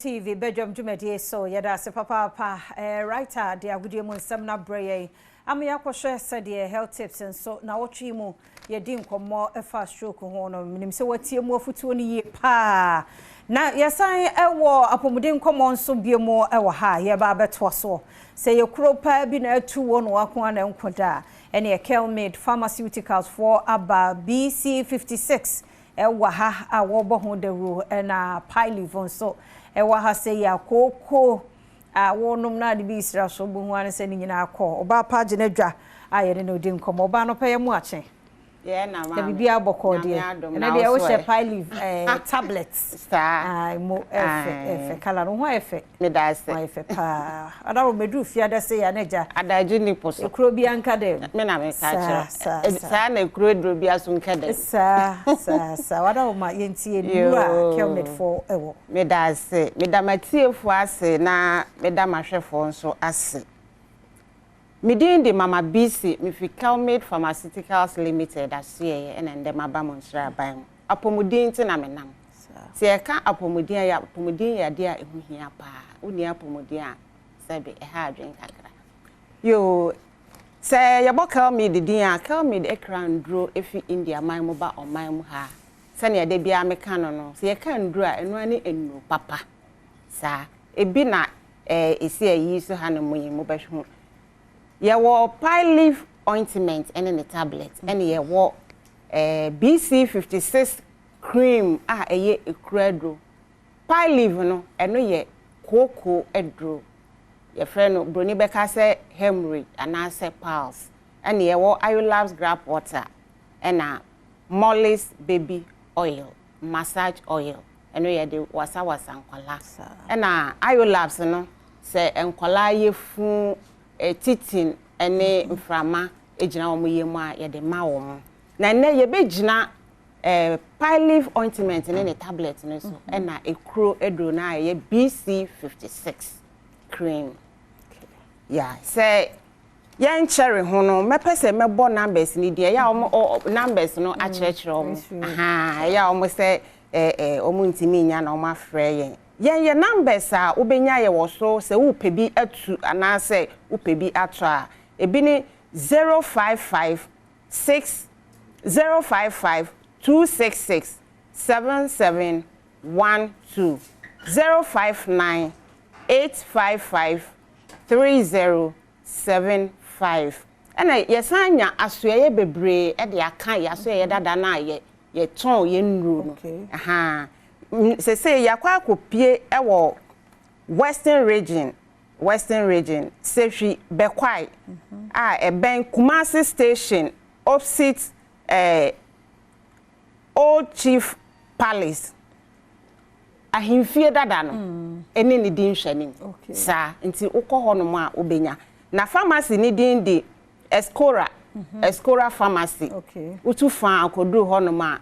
TV badwam dwumadie so. Yɛda ase papaapa. Writer de agodie mu nsɛm no abrɛ yɛn ama yɛakɔhwɛ sɛdeɛ health tips nso na wɔtwe mu yɛdi nkɔmmɔ ɛfa stroke ho no. Menim sɛ watie mu afotuo no yie paa, na yɛsan ɛwɔ apɔmuden nkɔmmɔ nso bio mu ɛwɔ ha. Yɛba abɛtoa soɔ sɛ yɛ paa bi na atu wɔ no wako ana nko da a, ɛne Kelmid Pharmaceuticals foɔ aba. BC 56 ɛwɔ ha a wɔrebɔ ho dawuro, ɛna Pyleave nso ɛwɔ ha sɛ yɛ akooko a wɔnom na ade bi sra so bohu ane sɛ ne nyinaa kɔ. Ɔbaa pa agye n'adwa a yɛne no di nkɔmmɔ. Ɔbaa no pɛyɛ mu akye. Yɛ na maame. Na biribiara bɔkɔɔ deɛ? Nyame adom. Ɛnɛ Na deɛ wo so wohyɛ ɛ? Pyleave tablet. Saa. Ah, mu ɛfɛ ɛfɛ, colour no ho ayɛ fɛ. Meda ase. Ho ayɛ fɛ paa. Adaro meduru fiada sɛ yɛ anagya. Adagye ni po so. Ekuro bi anka dɛm. Me na meka Saa, kyerɛ. saa, saa. Saa na ekuro duro bi aso nka dɛm. Saa wada ma yɛntie nnuro a Kelmed foɔ ɛwɔ. Meda ase. Meda m'atiefoɔ ase na meda m'ahwɛfoɔ nso ase. Me din de Mama BC, mefi Kelmade Pharmaceuticals Limited asoɛeɛ, ɛna ndɛ maba mo nsraban mu. Apɔmuden nti na menam. Sɛ yɛka apɔmuden a, yɛ apɔmuden yɛ adeɛ a ɛho hia paa. Wonni apɔmuden a, sɛbe, ɛha adwen kakra. Yoo, sɛ yɛbɔ Kelmade din a, Kelmade ekura nduro efi India man mu ba ɔman mu ha. Sɛnea da biara meka no, sɛ yɛka nduro a, ɛno ara ne nnuro papa. Saa ebi na esi ayi so ha no mu yi mo bɛhwɛ. Yɛwɔ Pyleave ointment ɛne ne tablet, ɛne yɛwɔ BC 56 cream a ɛyɛ ekura aduro. Pyleave no, ɛno yɛ kooko aduro. Yɛfrɛ no, broni bɛka sɛ hemorrhoid anaasɛ piles. Ɛne yɛwɔ Ayolabs gripe water, ɛna Molly's baby oil, massage oil, ɛno yɛde wasawasa nkwalaa. Ɛna Ayolabs no, sɛ nkwalaa yɛ fun titin ɛne mframa gyina wɔn yam a, yɛde ma wɔn. Na nnɛ yɛbɛgyina Pyleave ointment ne ne tablet no so, ɛna ekuro aduro no a ɛyɛ BC 56 cream. Ya sɛ yɛnkyɛre ho no, mɛpɛ sɛ mɛbɔ numbers ni deɛ ɛyɛ a wɔn numbers no akyerɛkyerɛ wɔn. Ahaa, ɛyɛ a wɔn sɛ ɛɛ ɛɛ wɔn ntumi nya na wɔn afrɛ yɛn. Yɛn yɛ numbers a wobɛnya yɛ wɔ so sɛ wopɛ bi atu anaasɛ wopɛ bi atɔ a, ebi ne 055 6 055 266 7712, 059 855 3075. Ɛna yɛsan nya asoɛyɛ bebree ɛde aka yɛ asoɛyɛ dada no a yɛ yɛtɔn yɛn nnuro no. Ahaa, sese yɛakɔ akɔpie ɛwɔ Western Region, Western Region, Sefwi Bɛkwae a ɛbɛn Kumasi Station, opposite Old Chief Palace, ahemfie dada no ɛne ne din hwɛ. Saa nti wokɔ hɔnom a, wobɛnya. Na pharmacy ne din de Escora, Escora Pharmacy. Wotu fa akɔduru hɔnom a,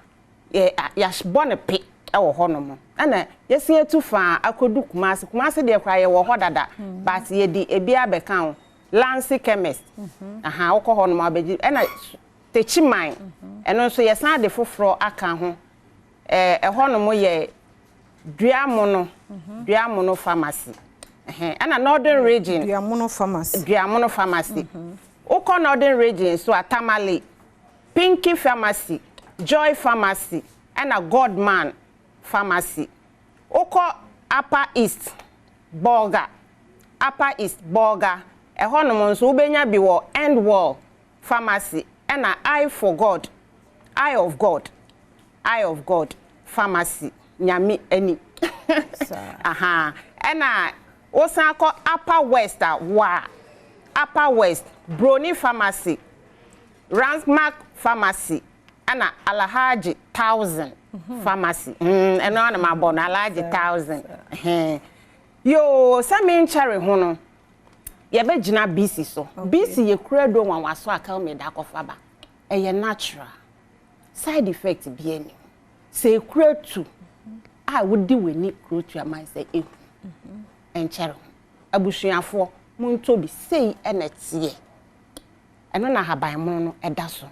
yɛabɔ ne pe ɛwɔ hɔnom. Ɛna yɛsi atu fa akɔdu Kumase. Kumase deɛ koraa yɛwɔ hɔ dada, but yɛde ebi abɛka ho, Lansi Chemist. Aha, wokɔ hɔnom a wobɛgye. Ɛna Techiman, ɛno nso yɛsan de foforɔ aka ho. Ɛhɔnom yɛ Duamono, Duamono Pharmacy. Ɛna Northern Region. Duamono Pharmacy. Duamono Pharmacy. Wokɔ Northern Region so a, Tamale, Pinky Pharmacy, Joy Pharmacy, ɛna Godman Pharmacy. Wokɔ Upper East, Bolga, Upper East Bolga, ɛhɔnom nso wobɛnya bi wɔ Endwell Pharmacy, ɛna Eye for God, Eye of God, Eye of God Pharmacy, Nyame ani. Aha, ɛna wosan kɔ Upper West a, wa Upper West, Broni Pharmacy, Ransmark Pharmacy, ɛna Alhaji Thousand Pharmacy. Ɛno ana mabɔ no Alhaji Thousand. Ɛhɛn. Yoo, sɛ menkyɛre ho no, yɛbɛgyina BC so. BC yɛ kura do nwanwaso a Kelmed akɔfa ba. Ɛyɛ natural, side effect bi anim. Sɛ ekura tu a, wodi w'ani kuro tu aman sɛ ehu ɛnkyɛre ho. Abusuafoɔ, montɔ bi. Sei ɛna ɛteɛ, ɛno na ahabanmono no ɛda so no.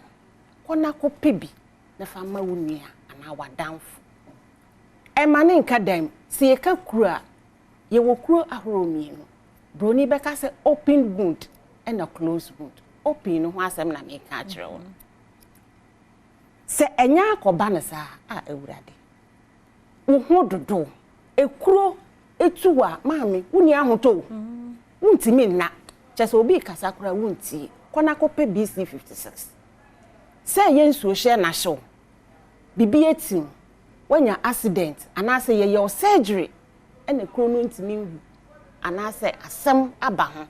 Kɔ na kɔpɛ bi na fa ma wo nua anaa w'adamfo. Ɛma ne nka dan mu. Sɛ yɛka kuro a Yɛwɔ kuro ahorow mmienu. Broni bɛka sɛ open wound ɛna close wound. Open no ho asɛm na meka akyerɛ wo no. Sɛ ɛnyɛ akɔba no saa a, Awurade, wo ho dodo, ekuro etu a, maame, wonni ahotɔ o, wontumi nna, kyɛ sɛ obi kasa koraa wontie. Kɔ na kɔpɛ BC 56. Sɛ ɛyɛ nsuo hyɛ n'ahyew, bibi etim, wanya accident anaasɛ yɛyɛ wo surgery ɛna kuro no ntumi nwu anaasɛ asɛm aba ho,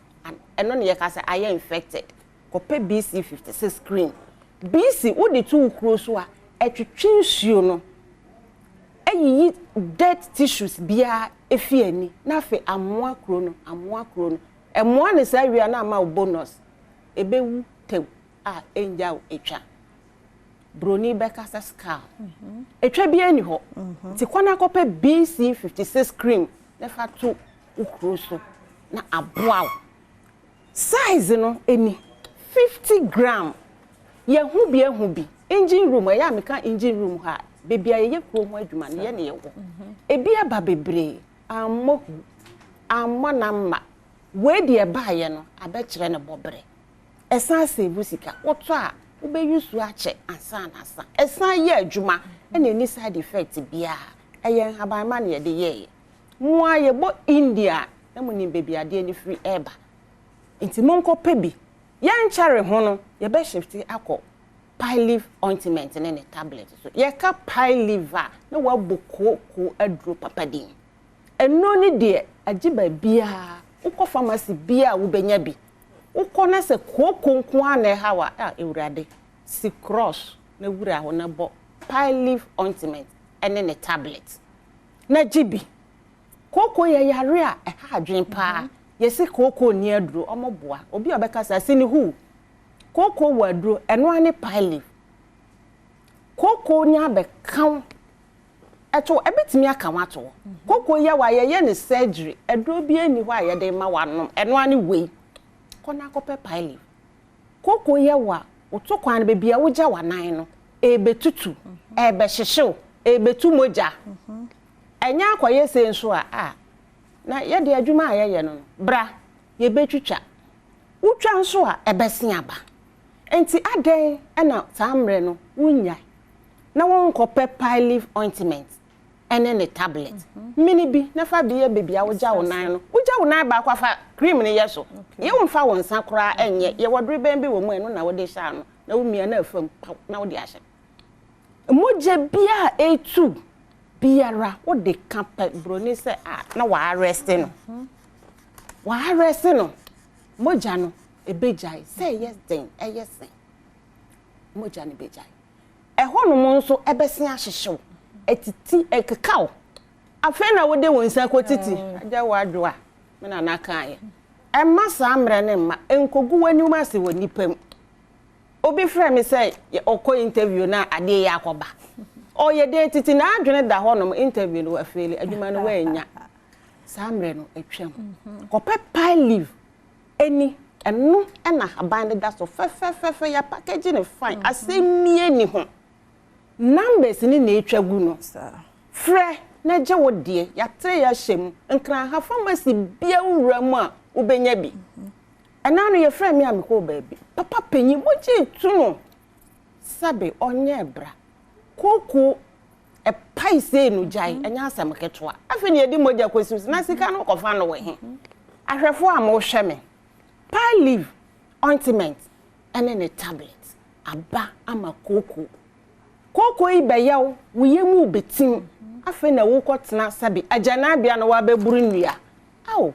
ɛno ne yɛka sɛ ayɛ infected, kɔpɛ BC 56 cream. BC wode to wo kuro so a, ɛtwitwi nsuo no, ɛyiyi dead tissues biara efi ani, na afei amoa kuro no, amoa kuro no, ɛmoa ne saa wia na ama wo bonus, ebewu tew a ɛngya wo etwa. Broni bɛka sɛ scar etwa bi ani hɔ. Nti kɔ na kɔpɛ BC 56 cream na fa to wo kuro so na aboa wo. Size no eni 50 gram. Yɛho bi ehu bi engine room. Ɛyɛ a meka engine room ha, beebi a yɛyɛ kuro ho adwuma no, yɛ ne yɛwɔ ebi aba bebree. Ammɔ hu, ammɔ namma. Wei deɛ ɛbaayɛ no abɛkyerɛ ne bɔberɛ. Ɛsan save sika. Wotɔ a, wobɛyi su akyɛ ansa na asa. Ɛsan yɛ adwuma ɛna ɛni side effect biara. Ɛyɛ nhabanma na yɛde yɛɛyɛ. Mo a yɛbɔ India na mo nim baabi adeɛ no firi ɛɛba, nti monkɔpɛ bi. Yɛnkyɛre ho no, yɛbɛshifte akɔ Pile ointment ne tablet so. Yɛka pile a, na wabɔ kooko aduro papa din. Ɛno ne deɛ agye baabiara. Wokɔ pharmacy biara a, wobɛnya bi. Wokɔ na sɛ kooko nko ara na ɛha wa a, Awurade, si cross na wura hɔ na bɔ Pile ointment ɛne ne tablet na gye bi. Kooko yɛ yare a ɛha adwene paa. Yɛsi kooko ni aduro, ɔmo boa obi a ɔbɛka sɛ asi ne hu. Kooko wɔ aduro, ɛno ara ne Pile. Kooko nya abɛka ɛto, ɛbɛtumi aka ho ato hɔ. Kooko yɛ wa yɛyɛ ne surgery, aduro bi ani hɔ a yɛde ma wanom, ɛno ara ne wei. Kɔ na akɔpɛ Pile. Kooko yɛ wa woto kwan no, baabi a wogya w'anan no ɛbɛtutu, ɛbɛhyehyew, ɛbɛtu mogya. Ɛnyɛ akɔyɛ sei nso a na yɛde adwuma a yɛyɛ no, bra yɛbɛtwitwa. Wotwa nso a, ɛbɛse aba. Nti adɛn ɛna saa mmerɛ no wonya na wɔnkɔpɛ Pile ointment ɛne ne tablet mmini bi na fa bi yɛ baabi a wogya wo nan no? Wogya wo nan baako afa cream no yɛ so yɛ, wo mfa wo nsa koraa ɛnyɛ. Yɛwɔ dorobɛn bi wɔ mu, ɛno na wode hyɛ ano na womia na afam paw na wode ahyɛ. Mogya bia a ɛtu biara wode ka pɛ, buroni sɛ a na wɔarrest no, wɔarrest no. Mogya no ɛbɛgyae. Sɛ ɛyɛ den, ɛyɛ sen, mogya no bɛgyae. Ɛhɔnom nso ɛbɛsen ahyehyew, ɛtiti, ɛkekaw. Afei na wode wo nsa kɔ titi agya w'adwo a me nana kaeɛ. Ɛmma saa mmerɛ ne mma nkogu w'anim ase wɔ nipa mu. Obi frɛ me sɛ ɔkɔ interview na adeɛ yɛ akɔba, ɔyɛ den titi na adwene da hɔnom. Interview no wafail, adwuma no waanya. Saa mmerɛ no atwam. Kɔpɛ Pile ɛni, ɛno ɛna haban no da so fɛfɛɛfɛfɛ. Yɛ package ne fine, asɛm mie ni ho. Numbers ne na etwa gu no. Frɛ na gye wo deɛ. Yɛatere yɛahyɛ mu Nkranha pharmacy bia wura mu a, wobɛnya bi. Ɛna no yɛfrɛ me a mekɔɔ baabi, papa panyin, mogye tu no sɛbe ɔnyɛ bra. Kooko ɛpae sei no, gyae, ɛnyɛ asɛm ketewa. Afei ne yɛde mogya kɔsi so na sika no kɔfa no wɔ he? Ahwɛfoɔ a mohwɛ me, Pile ointment ɛne ne tablet aba ama kooko. Kooko yi bɛyɛ wo, wo yam mu bɛtim. Afei na wokɔtena sɛbe agyanabea na woabɛburu nnua. Ao,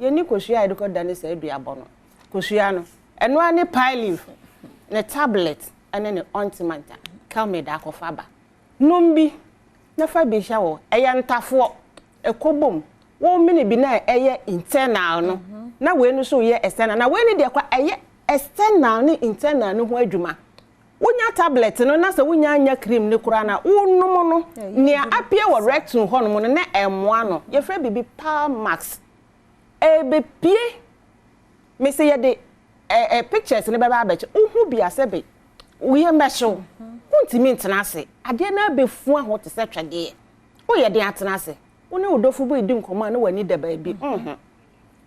yɛni kosua a yɛde kɔda ne saa aduabɔ no. Kosua no, ɛno ara ne Pile ne tablet ɛne ne ointment a Kelmed akɔfa ba. Nom bi na fa bi hyɛ wɔ. Ɛyɛ ntafoɔ ɛkɔ bom. Wɔn mene bi na ɛyɛ internal no, na wei no nso yɛ external, na wei no deɛ kɔ ɛyɛ external ne internal no ho adwuma. Wonya tablet no na sɛ wonya anya cream ne koraa na wonom no, nea apue wɔ rectum hɔnom no na ɛmmoa no. Yɛfrɛ biribi Palmax. Ɛbɛpie mesi yɛde ɛ pictures ne bɛba abɛkyɛ. Wohu bi asɛ bi woyɛ mbɛhyew, wontumi ntena ase. Adeɛ no abɛfua ho te sɛ twɛdeɛ. Woyɛ den atena ase. Wo ne wo dɔfo bi redi nkɔmmɔ a na w'ani da baabi.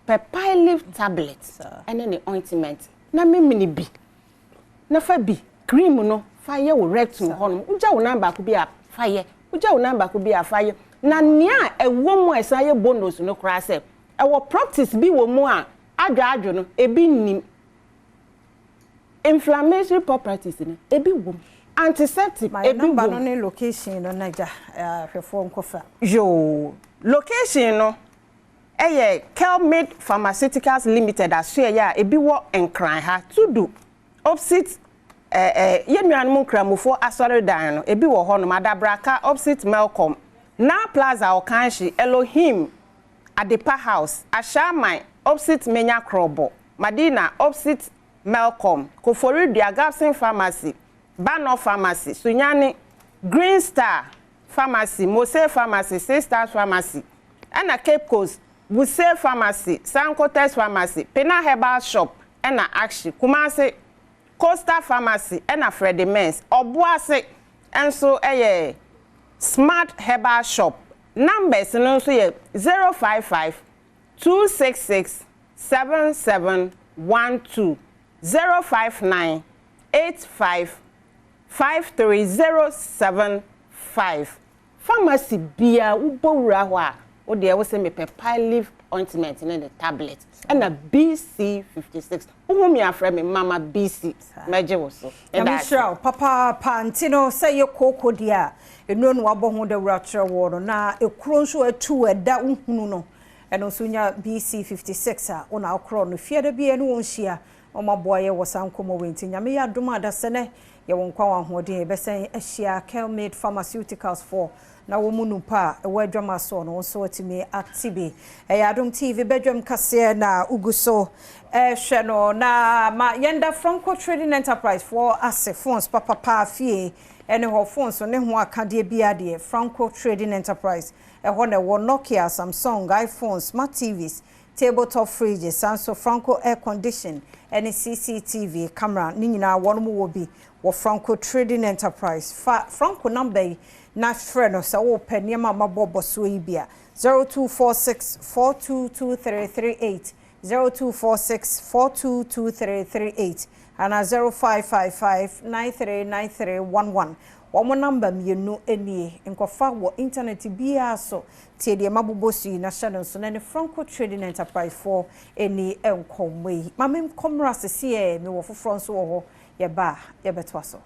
Pɛ Pyleaf tablet ne ne ointment na memene bi na fa bi cream no fa yɛ wo rectum hɔnom. Wogya wo nan baako bi a, fa yɛ. Wogya wo nan baako bi a, fa yɛ. Na nea ɛwɔ mu a ɛsan yɛ bonus no koraa sɛ, ɛwɔ properties bi wɔ mu a adwaadwo no, ebi nnim. Inflammatory properties no, ebi wom. Antiseptic, Ma yɛ ebi number no wom. ne location no na gya ahwɛfoɔ nkɔfa. Yoo, location no ɛyɛ Kelmid Pharmaceuticals Limited asoɛeɛ a ebi wɔ Nkran ha, Tudu, opposite ɛɛ yɛn nuanom Nkramofoɔ asɔredan no, ebi wɔ hɔnom, Adabraka, opposite Melcom, Naa Plaza, Ɔkanhye, Elohim, Adepa House, Ashaiman, opposite Menya Krobo, Madina, opposite Melcom, Koforidua, Gabson Pharmacy, Banor Pharmacy, Sunyani, Green Star Pharmacy, Mose Pharmacy, Six Stars Pharmacy, ɛna Cape Coast, Wuse Pharmacy, Sankotex Pharmacy, Pina Herbal Shop, ɛna Akshi, Kumasi, Coastal Pharmacy, ɛna Freddie Mens. Ɔboase nso yɛ Smart Herbal Shop. Numbers no nso yɛ 055 266 7712, 059 85 53075. Pharmacy biara wobɔ wura hɔ a, wo deɛ wo sɛ mepɛ Pyleaf ointment ne ne tablet ɛna BC56. Wohu mi afrɛ me Mama BC, mɛgye wo so. Nyame Ɛda ase. Hyira wo papaapa. Nti no sɛ yɛ kooko deɛ a, ɛnuro no wabɔ ho dawuro akyerɛ wɔ no na ekuro nso atu ɛda wohunu no, ɛno nso nya BC56 a wona akorɔ no fiada bi ne wɔn hyia wɔn aboa yɛ wɔ saa nkɔmmɔ wei. Nti Nyame yɛ adom a, dasɛ nɛ yɛwɔ nkwa wɔ ahoɔden, yɛbɛsɛn ahyia Kelmade Pharmaceuticals foɔ na wɔn mu nupa a ɛwɔ adwama soɔ no nso atumi ate bi. Ɛyɛ Adom TV badwam kaseɛ na ugu so ɛhwɛ no na ma yɛnda Franco Trading Enterprise foɔ ase. Phones papapa fie ɛne hɔ, phones ne ho akadeɛ bi adeɛ, Franco Trading Enterprise ɛhɔ na ɛwɔ Nokia, Samsung, iPhone, smart TVs, tabletop fridges, san so Franco air condition ɛne CCTV camera ne nyinaa wɔn mu wɔ bi wɔ Franco Trading Enterprise. Fa Franco number yi na frɛ no sɛ wɔrepɛ nneɛma a mabɔ bɔ soɔ yi bi a: 0246 422338, 0246 422338 ana 0555 939311. Wɔn number mmienu nie. Nkɔfa wɔ internet biara so. Tie deɛ mabobɔ so yi na hyɛ no nso na ne Franco Trading Enterprise foɔ ani nkɔmmɔ yi. Maame nkɔmmra sisi ɛ mewɔ foforɔ nso wɔ hɔ. Yɛba a, yɛbɛtoa so.